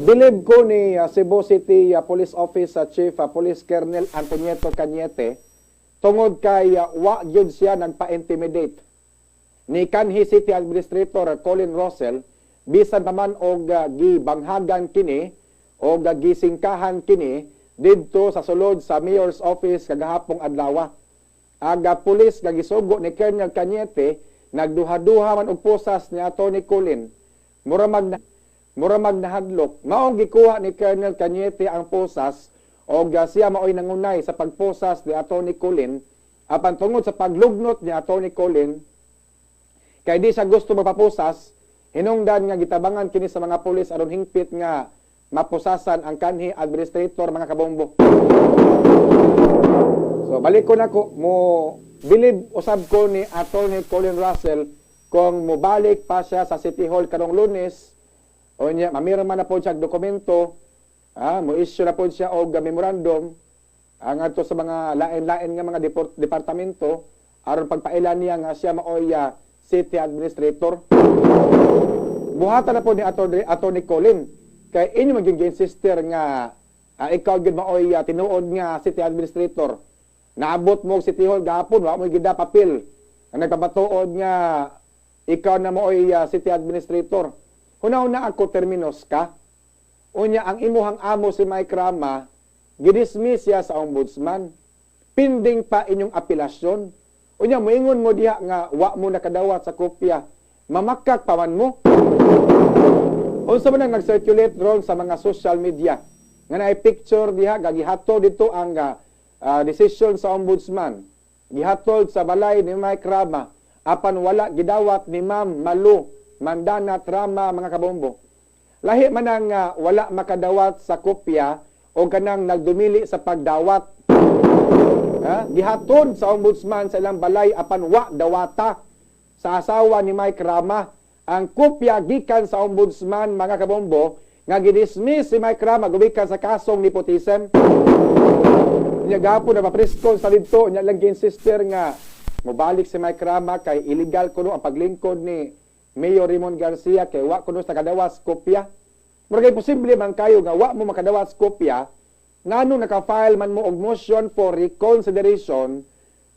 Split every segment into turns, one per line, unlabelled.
Bilib ko ni Cebu City Police Office Chief Police Colonel Antonieto Cañete tungod kay wa gyud siya nagpa-intimidate ni kanhi City Administrator Colin Russell, bisan pa man og gibanghagan kini og gisingkahan kini didto sa sulod sa Mayor's Office kagahapong adlaw. Ang pulis nga gisugo ni Colonel Cañete nagduha-duha man og posas ni Atty. Colin. Mura mag nahadlok. Maong gikuha ni Colonel Cañete ang posas og siya maoy nangunay sa pagposas ni Atty. Colin, apan tungod sa paglugnot ni Atty. Colin kay di siya gusto magpaposas, hinungdan nga gitabangan kini sa mga pulis aron hingpit nga mapusasan ang kanhi administrator, mga kabombo. So balik ko nako, mo bilib usab ko ni Attorney Colin Russell kung mobalik pa siya sa City Hall karong Lunes o niya mamirma na po siya og dokumento, mo issue na po siya og memorandum ang ngadto sa mga lain-lain nga mga departamento aron pagpaila niya nga siya maoy city administrator. Buhatan na po ni Attorney Colin kay inyo maging sister nga ikaw gyud maoy tinuod nga city administrator. Naabot mo og City Hall gahapon, wa mo gida papel ang nagpapatuod nga ikaw na maoy city administrator. Huna-huna ako terminos ka. Unya ang imuhang amo, si Mike Rama, gidismiss siya sa ombudsman. Pending pa inyong apelasyon. Unya moingon mo diha nga wa mo nakadawat sa kopya. Mamakak pa man mo. Unsa man ang nag-circulate ron sa mga social media nga naay picture diha nga gihatol dito ang decision sa ombudsman. Gihatol sa balay ni Mike Rama apan wala gidawat ni Ma'am Malu Mandanat Rama, mga kabombo. Lahi man ang wala makadawat sa kopya o kanang nagdumili sa pagdawat. Ha? Gihatod sa ombudsman sa ilang balay apan wa dawata sa asawa ni Mike Rama ang kopya gikan sa ombudsman, mga kabombo, nga gidismiss si Mike Rama gumikan sa kasong nepotism. Nya gapon na papreskon sa didto, nya lang sister nga mobalik si Mike Rama kay illegal kuno ang paglingkod ni Mayor Raymond Garcia kay wa kuno sa kadawas kopya. Mura kay posible man kayo nga wa mo makadawas kopya, ngano naka-file man mo og motion for reconsideration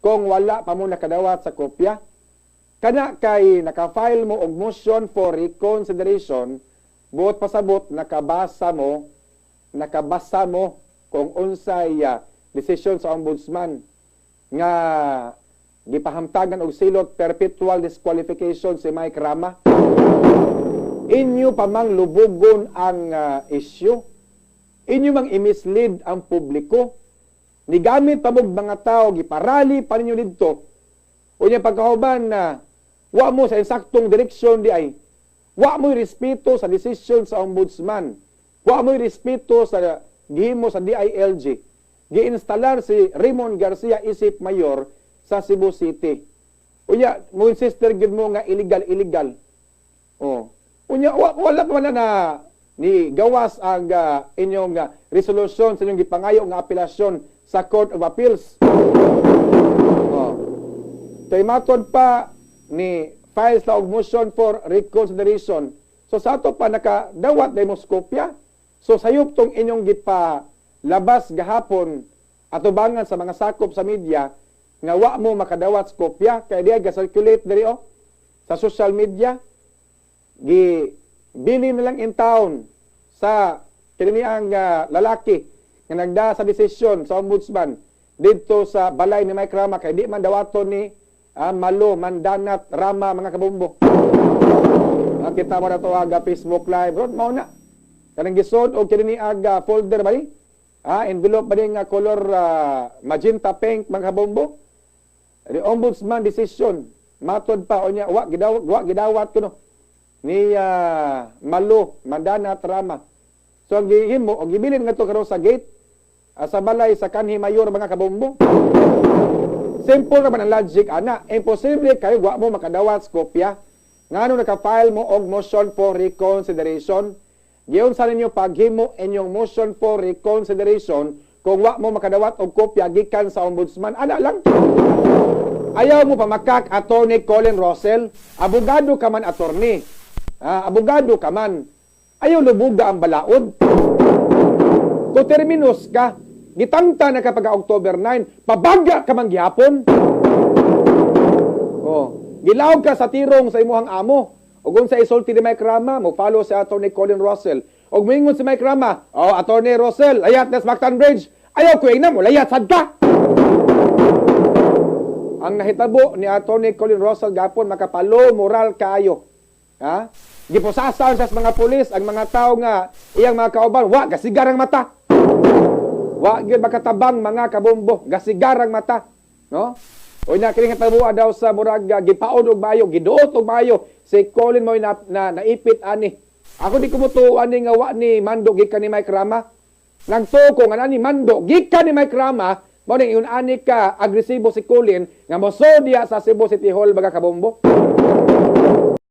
kung wala pa mo nakadawat sa kopya? Kana kay naka-file mo og motion for reconsideration, buot pasabot nakabasa mo kung unsay desisyon sa ombudsman nga gipahamtagan og silot perpetual disqualification si Mike Rama. Inyo pa mang lubugon ang issue. Inyo mang i-mislead ang publiko. Nigamit pa mog mga tao, giparali pa ninyo didto. Unya pagkahuban na wa mo sa insaktong direksyon di ay. Wa mo'y respeto sa desisyon sa ombudsman. Wa mo'y respeto sa gihimo sa DILG. Giinstalar si Raymond Garcia isip mayor sa Cebu City. Unya, mo insister gyud mo nga illegal, illegal. Oh. Unya wala pa man na ni gawas ang inyong resolusyon sa inyong gipangayo nga apelasyon sa Court of Appeals. Oh. Kay matod pa ni file sa og motion for reconsideration. So sa ato pa nakadawat na mo kopya. So sayop tong inyong gipa labas gahapon atubangan sa mga sakop sa media nga wa mo makadawat sa kopya kay diya ga-circulate diri oh sa social media, gi bili na lang in town sa kini ang lalaki nga nagda sa desisyon sa ombudsman didto sa balay ni Mike Rama kay di man dawaton ni Malo Mandanat Rama, mga kabombo. Kita mo na to aga Facebook Live ron, mao na kanang gisod og kini aga folder ba ni? Envelope ba ni nga color magenta pink, mga kabombo? The ombudsman decision matod pa, unya wa gidawat kuno ni Malo Mandanat Rama. So ang gihimo og gibilin ngadto karon sa gate sa balay sa kanhi mayor, mga kabombo. Simple naman ang logic ana. Imposible kayo wa mo makadawat sa kopya. Ngano naka-file mo og motion for reconsideration? Giunsa ninyo paghimo inyong motion for reconsideration kung wa mo makadawat og kopya gikan sa ombudsman? Ana lang. Ayaw mo pamakak, Attorney Colin Russell. Abogado ka man, attorney. Abogado ka man. Ayaw lubuga ang balaod. Coterminous ka, gitangta na kapag October 9, pabaga ka man gihapon. Oh, gilawg ka sa tirong sa imuhang amo. Ug unsa isulti ni Mike Rama, mo follow si Attorney Colin Russell. Ug moingon si Mike Rama, "Oh, Attorney Russell, ayat na sa Mactan Bridge. Ayaw ko ingna mo, layat sad ka." Ang nahitabo ni Attorney Colin Russell gapon, makapalo moral kaayo. Ha? Gipusasan sa mga pulis ang mga tao nga iyang mga kauban, wa gasigar ang mata. Wa gyud makatabang, mga kabombo, gasigar ang mata, no? O na kini hitabo daw sa murag gipaod og bayo, giduot og bayo si Colin mo na naipit ani. Ako di ko motuo ani nga wa ni mando gikan ni Mike Rama. Nagtuo ko nga nani mando gikan ni Mike Rama, mao ning ingon ani ka agresibo si Colin nga moso diya sa Cebu City Hall, mga kabombo.